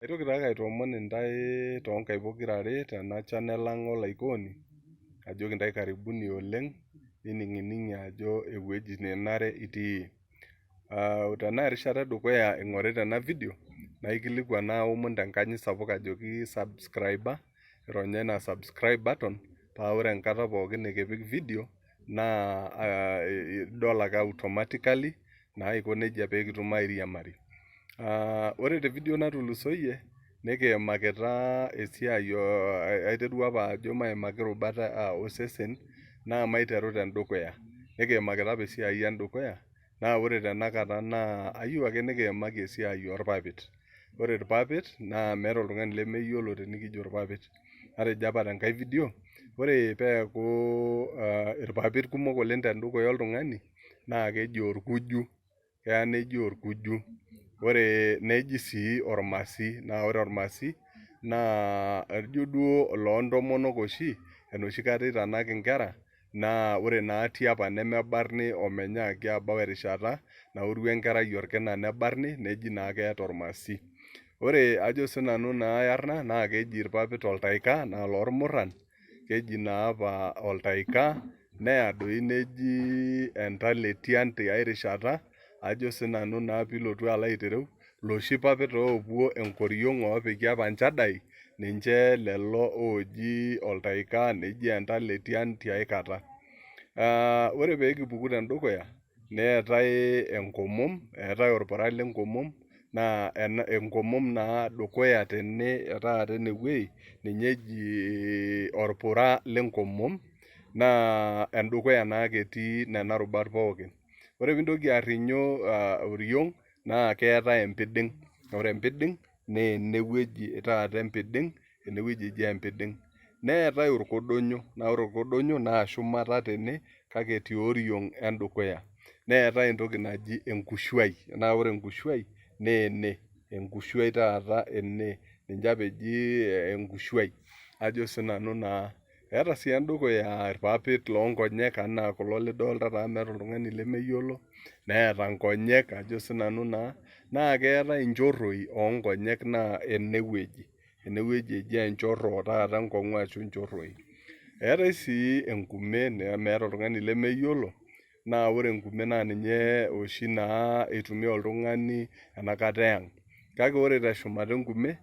Aitoki taake aitoomon intae toonkaik pokira are tena channel ang Olaikoni, ajoki intae karibuni oleng nining'ining'i ajo ewueji nenare itii. Tenaa erishata e dukuya ing'orita ena video naikilikuan naomon tenkanyit sapuk ajoki subscriber, ronya ina subscribe button paa ore enkata pookin nekipik video naa idol ake automatically naa aiko neijia pee kitum airiamari. Ore te video natulusoyie nekiimakita esiai, aiterwa opa ajo maimaki irubat osesen naa maiteru tendukuya. Nekiimakita opa esiai e dukuya naa ore tenakata naa ayieu ake nekiimaki esiai oorpapit. Ore irpapit naa meeta oltung'ani lemeyiolo tenikijo irpapit. Natejo opa tenkae video ore peeku irpapit kumok oleng tendukuya oltung'ani naa keji orkuju. Keya neji orkuju. Ore neji sii ormasi. Naa ore ormasi naa ijo duo oloontomonok oshi enoshi kata itanak inkera naa ore naa tiapa nemebarni omenyaaki abau erishata naoru enkerai orkina nebarni, neji naa keeta ormasi. Ore ajo siinanu naa ae arna naa keji irpapit oltaika naa iloormurran, keji naa opa oltaika, neya doi neji entaletian tiae rishata ajo siinanu naa piilotu alo aitereu, iloshi papit taa oopwo enkoriong oopiki opa nchadai ninche lelo ooji oltaika neji entaletian tiae kata. Ore pee kipuku tendukuya neetae enkomom, eetae orpura le nkomom naa enkomom naa dukuya tene taata enewuei ninye eji orpura le nkomom naa endukuya naake etii nena rubat pookin. Ore piintoki arrinyo oriong naa keetae empiding. Ore empiding naa enewueji taata empiding, enewueji eji empiding. Neetae orkodonyo, naa ore orkodonyo naa shumata tene kake tioriong endukuya. Neetae entoki naji enkushuai. Naa ore enkushuai naa ene, enkushuai taata ene, ninye opa eji enkushuai ajo siinanu naa. Eeta sii endukuya irpapit loo nkonyek enaa kulo lidoltata amu meeta oltung'ani lemeyiolo, neeta nkonyek ajo siinanu naa, naa keetae inchorroi oo nkonyek naa enewueji, enewueji eji enchorro taata enkong'u ashu nchorroi. Eetae sii enkume nemeeta oltung'ani lemeyiolo naa ore enkume naa ninye oshi naa eitumia oltung'ani enakata eyang'. Kake ore teshumata enkume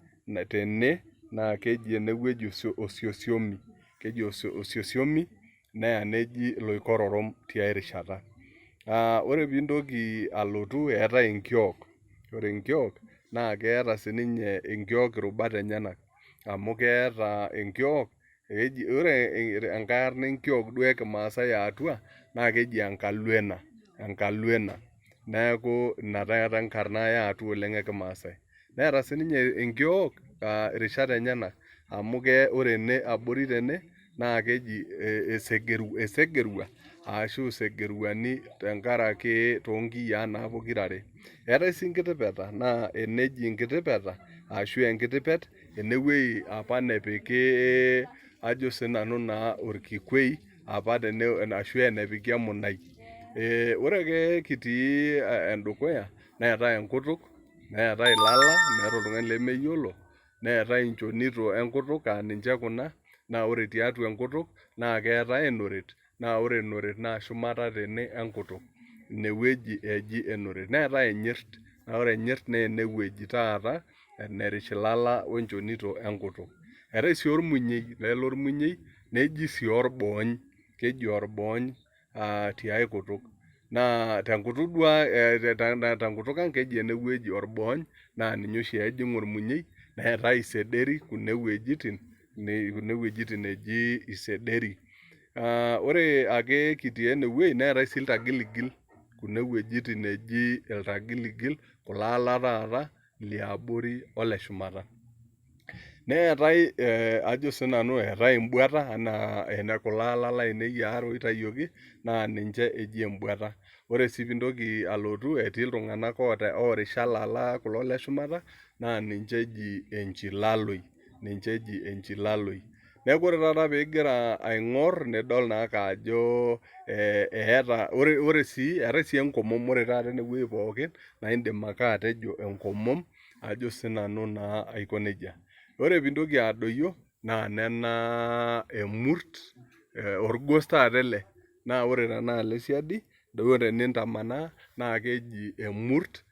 tene naa keji enewueji osiosioni. Keji osiosioni neya neji iloikororom tiae rishata. Ore piintoki alotu eetae inkiok. Ore inkiok naa keeta siininye inkiok irubat enyenak amu keeta enkiok, ore enkae arna enkiok duo e kimaasai e atwa naa keji enkaluena, enkaluena. Neeku ina taata enkarna e atwa e kimaasai. Neeta siininye enkiok irishat enyenak amu ore ene abori tene naa keji esegerwa ashu isegerwani tenkaraki toonkiyiaa naa pokira are. Eetae sii nkitipeta naa eneji inkitipeta ashu enkitipet, enewuei opa nepiki ajo siinanu naa orkikwei opa ashu enepiki emunai. Ore ake kitii endukuya neetae enkutuk, neetae ilala, meeta oltung'ani lemeyiolo, neetae inchonito enkutuk aa ninche kuna naa ore tiatwa enkutuk naa keetae enoret naa ore enoret naa shumata tene enkutuk. Inewueji eji enoret. Neetae enyirt, naa ore enyirt naa enewueji taata nerish ilala we nchonito enkutuk. Eetae sii ormunyei, lelo ormunyei neji sii orboony, keji orboony tiae kutuk. Naa tenkutuk duo ang, tenkutuk ang keji enewueji orboony naa ninye oshi ejing ormunyei neetae isederi kune wuejitin, kune wuejitin eji isederi. Ore ake kitii enewuei neetae sii iltagiligil, kune wuejitin eji iltagiligil kulo ala taata liabori ole shumata. Neetae ajo siinanu eetae embuata enaa kulo ala lainei aare oitayioki naa ninche eji embuata. Ore sii piintoki alotu etii iltung'anak oorisha ilala kulo le shumata naa ninche eji enchilaloi, ninche eji enchilaloi. Neeku ore taata piigira aing'urr nidol naake ajo eeta, ore sii, eetae sii enkomom. Ore taata enewuei pookin naindim ake atejo enkomom. Ajo sinanu naa aiko nejia. Ore piintoki adoyio naa nena emurt, orgos taata ele. Naa ore tenaalo esiadi, ore tenintamanaa naa keji emurt.